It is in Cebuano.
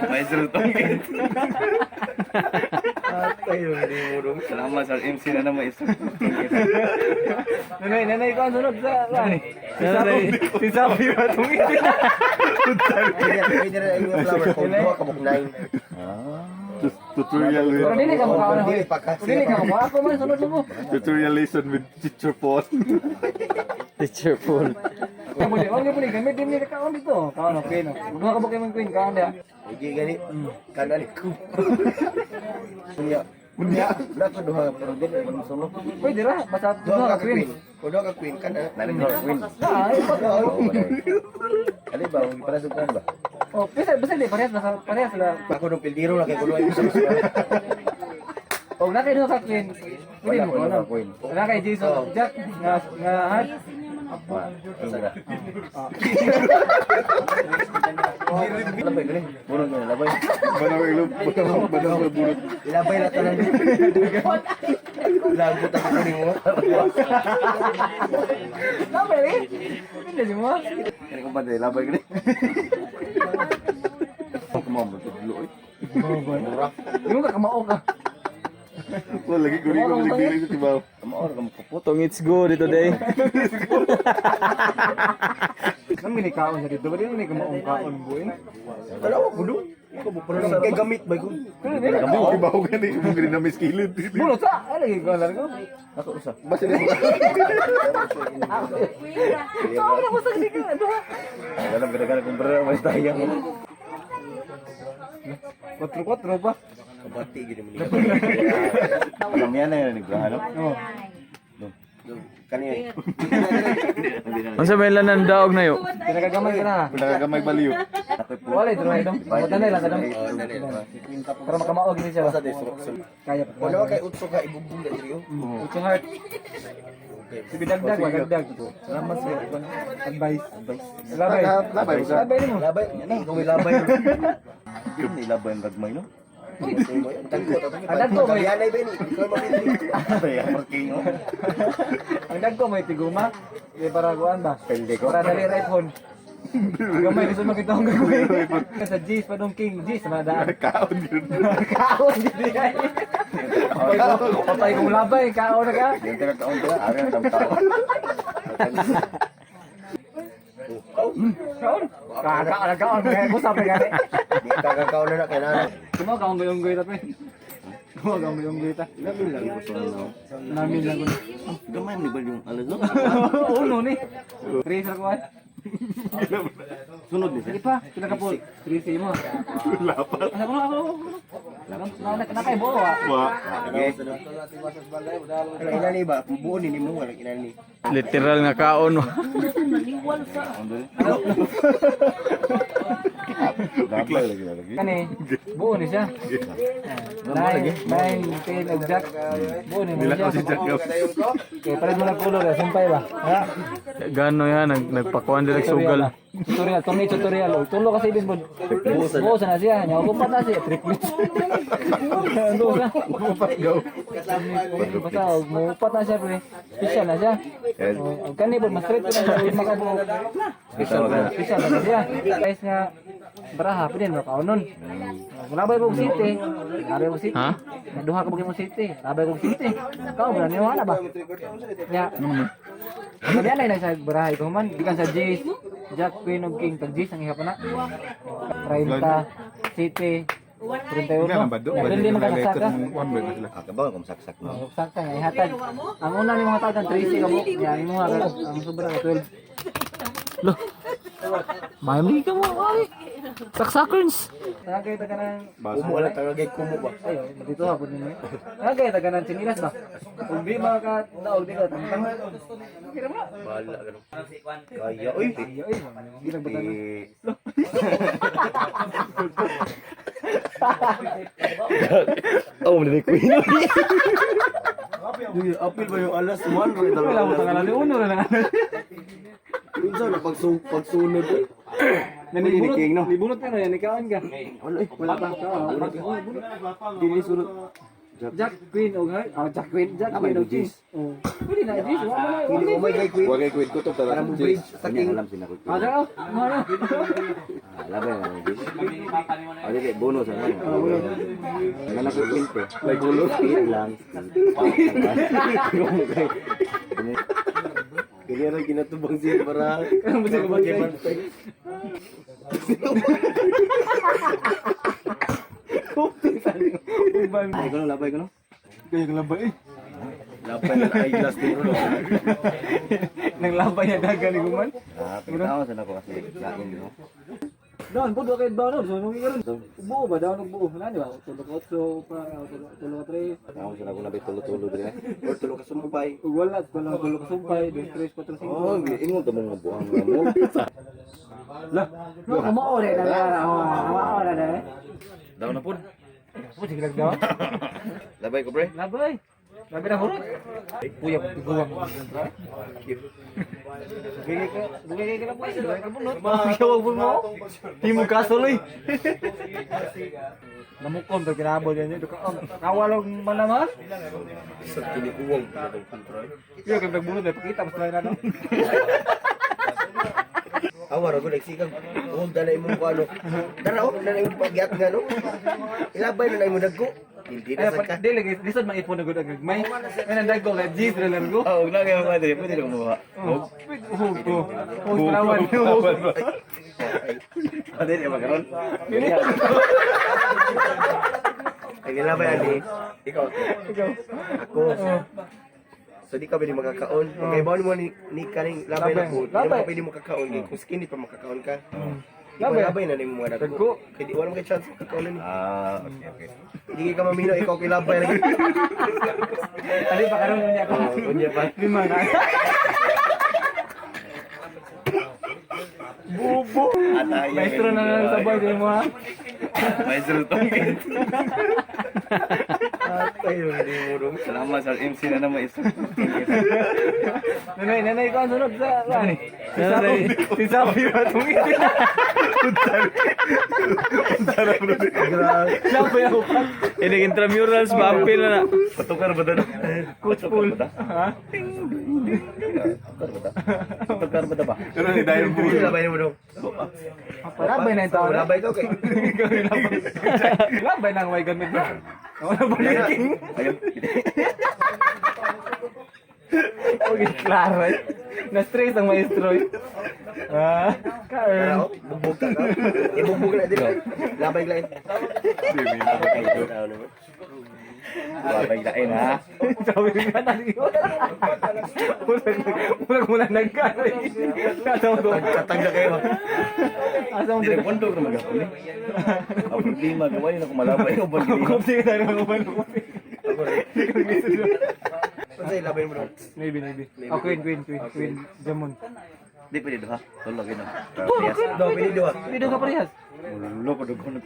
Maestro Tongit. Atay, hindi mo dong. Salamat sa MC na naman, Maestro Tongit. Nanay, nanay ko ang sunod sa Nanay, si Sabi ba itong ito? Pwede na yung flower kung duha ka buk nine. Tutorial Pero with dili ka mukha na. Dili pa ka. Dili ka mukha ako man sunod mo. Tutorial lesson with Teacher Paul. Teacher Paul. Wag mo ni gamit din ni kaon dito. Kaon okay no. Duha ka buk imong queen kaon dia. Hindi gani. Kanan ko. Unya. Unya. Wala ko duha pero dili mo sulok. Pwede ra basta Duha ka queen. queen. Kung duha ka queen kana. Narin ko, queen. Ah, ay, Ali ba, huwag para sa ba? oh, basta basta di parehas basta parehas sila. Ako nung pildiro na kay kuno ay sa. Oh, na kay duha ka queen. Pwede mo Wala no. ko queen. Wala kay Jason Jack nga nga heart. Asa na? Labay gani. Bunot na labay. Banaw ilog, banaw banaw bunot. Ilabay na tanan. Lagot ako kunin mo. Labay eh. Hindi si mo. Kani ko ba dai labay gani. Kumo mo tudlo oy. Mura. Yung ka kamao ka. Wala lagi ko rin ko bilig dili sa tibaw. Kamo or kamo kupot. Tongits go dito day. Nang minikaon sa dito, ba di ni kamaong kaon boy. Tanawa ko do. Kay gamit ba ko? Kamo kibaw gani mo gani na miskilid. Bunot sa, ay lagi ko lang ko. Ako usa. Basta di mo. So, ako na ko sa dito. Duha. Dalam gada-gada kung berapa mas tayang. Kwatro kwatro pa. Kabati gid mo ni. Alam yan na yun, nagbrahano. Oh. Kani. Unsa may lanan daog na yo? Pinakagamay ka na. Pinakagamay baliw. Wala dito dong. Matanay lang kadam. Oh, dali. Para makamaog ni siya. Sa destruction. Kaya pa. Wala kay utso ka ibugbog na diri. Utso heart. Sige dagdag, wag dagdag. Salamat sa Advice. Labay. Labay sa. Labay nimo. Labay, ikaw may labay. Hindi labay ang gagmay no. Ang dagko may- Yanay ba ni? Ikaw mabili. Ay, ang marking oh. Ang dagko may tiguma. Di para kuan ba? Pwede ko. Para dali right phone. Gamay gusto makita akong gagawin. Sa G's pa dong King G's sa mga daan. Kaon yun. Kaon gid ay. Patay kong labay, kaon na ka. Yung tira kaon tira, ari ang tao. Kaon. Kaka kaon kaya ko sabi gani. Di kagakaw na na kay nana. Kumo kaon guyong ta pre. Kumo kaon guyong ta. Lamin lang ko sa ano. Namin lang ko. Gamay ni ba yung alas no? Uno ni. Tres ra ko ay. Sunod ni siya. Sige pa, pila ka po. Tres mo. Lapat. Ano ako ako. Ako na kay buo ah. Wa. Sige. Wala inani ba? Buo ni nimo wala inani. Literal nga kaon. Labay lagi lagi. Kani buo ni siya. Nine, nine, 10, og jack. Buo ni mo Dila siya. ko si Jack Gab. Okay, palit mo lang color, eh. Sumpay ba? Ha? Gano yan nagpakuan direk sugal. Tutorial, tumi tutorial. Oh, tulo kasi ibig mo. Buo sa na siya. Nya ko pa na siya. Triplets. Ano ka? Upat go. Basta og muupat na siya pre. Special na siya. Oh, og kani po mas straight na siya lima ka buok. Special na, special na siya. Guys nga baraha pwede mo kaunon. Labay kog city. Labay kog city. Ha? Naduha ka mo city. Labay kog city. Kao ba niyo ana ba? Nya. Kaya na sa baraha ikaw man gikan sa G's, Jack Queen of King tag G's ang ihap na. 30 City 31. Nga ba do? Dili man ka saka. One ba sila? Ah, kabaw kung saksak no. Sakta nga ihatag. Ang una ni mga tagan 13 ka buok. Ya imo nga ang sobra ka 12. Lo. May ka mo ay. Saksakerns. Tagay ta kanang Kumo wala tagagay kumo ba? ayo dito ha pud nimo. Tagay ta kanang chinilas ba. Kung di maka daog di ka tangtang. Kira mo na. Bahala ganun. Kaya oy. Ayo ay di lang batan. Oh, ni queen. Uy, apil ba yung alas 1 ro Wala mo tangan ni uno na lang. Unsa na pagsunod eh. Nanibunot, nibunot ka na yan, ikaon ka. Wala eh, wala pa. Bunot. Dili sunod. Jack Queen og heart. Ah, Jack Queen, Jack Queen og Jis. Oh. Pwede na Jis, wa man na. Hindi oh my God, queen. Wagay queen kutob Para talaga. mo bridge sa Kanya king. alam sila ko. Ah, dao. Mo na. Ah, labay na lang Jis. Oh, dili bonus ano. Nga na ko queen pre. Like ulo. Queen lang. Kanya rin ginatubang siya para. Uban. Ay ko no, labay ko no. Kaya labay eh. Labay na eyeglass dito. No? Nang labay na dagan ni guman. Ah, pagkatao sa nako kasi lain no. Doon, pudo kay ba no? So nung karon. Buo ba daw buo? Wala di ba? Tulo ka otso pa, tulo ka tres. Ako sa nako nabay tulo-tulo dire. Or tulo ka sumubay. Ug wala, wala tulo ka sumpay, dos, tres, cuatro, cinco. Oh, ingon to mong buang mo. Lah, no, kumao na na. Oh, kumao na na. Daw na pud. Po sige lang daw. Labay ko pre. Labay. Labay na hurot. Kuya, tiguang. Bugay ka, bugay ka na po. Bugay ka bunot. Gawag mo. Himo kasol oy. Namukom pag kinabol yan. Kawalog manaman. Sa tinikuwang pinatong control. Iya, kaya pagbunot ay pakita mas na no. Awa ra gud nagsikag. Oh, dala imong kuano. Dara oh, dala imong pagyat nga no. Ilabay na na imong dagko. Hindi Ay, na sad ka. dili guys, lisod man ipon na gud ang gagmay. May nandagko kay G thriller ko. Oh, na kayo mga dire, pwede ko mabuha. Oh, oh, oh. Oh, palawan. Oh, dili ba karon? Ay ilabay ani. Ikaw. Ikaw. Ako. So di ka pwede makakaon. Kay bawon mo ni, ni kaning labay na ko. Di Labay. mo pwede makakaon kay kung skinny pa makakaon ka. Labay. Labay. Labay na nimo mga Dagko. dagko. Kay di wala mo kay chance makakaon ni. Ah, okay, okay. Hindi ka mamino ikaw kay labay lagi. Ali pa karon niya ako. Oh, unya pa. Lima na. Bubo. Atay. Maestro na lang sa boy di mo ha. Maestro tong. Atay hindi mo dong. Salamat sa MC na naman isa. Nanay, nanay ko ang sunod sa ano? Si Sabi, si Sabi ba itong ito? Sabi ako pa. Inig intramurals maapil na na. Patukar ba ta? Coach Paul. Ha? Patukar ba ta ba? Pero ni dahil Hindi labay mo dong. Labay na yung tao na. Labay ka kay. Labay na ang way gamit na. Wala ba king? Ayun. Okay, klaro eh. Na-stress ang maestro eh. Ah, Tara, kaern. oh, bugbog ka ka. Ibugbog na din. Labay lain. Labay lain ha. Sabi nga na Murag muna nagkano eh. Asa mo to? Katag na kayo. Asa mo Dire to? pondok na magapon ni. Ang problema gawin na ko malabay uban gini. Kopi ka tayo ng uban kopi. Unsay labay mo dong? Maybe, maybe. Oh, queen, queen, queen, queen. Jamon. Di pwede duha. Tulo gino. Do pili duha. Pwede ka parehas. Ulo pa dugo na.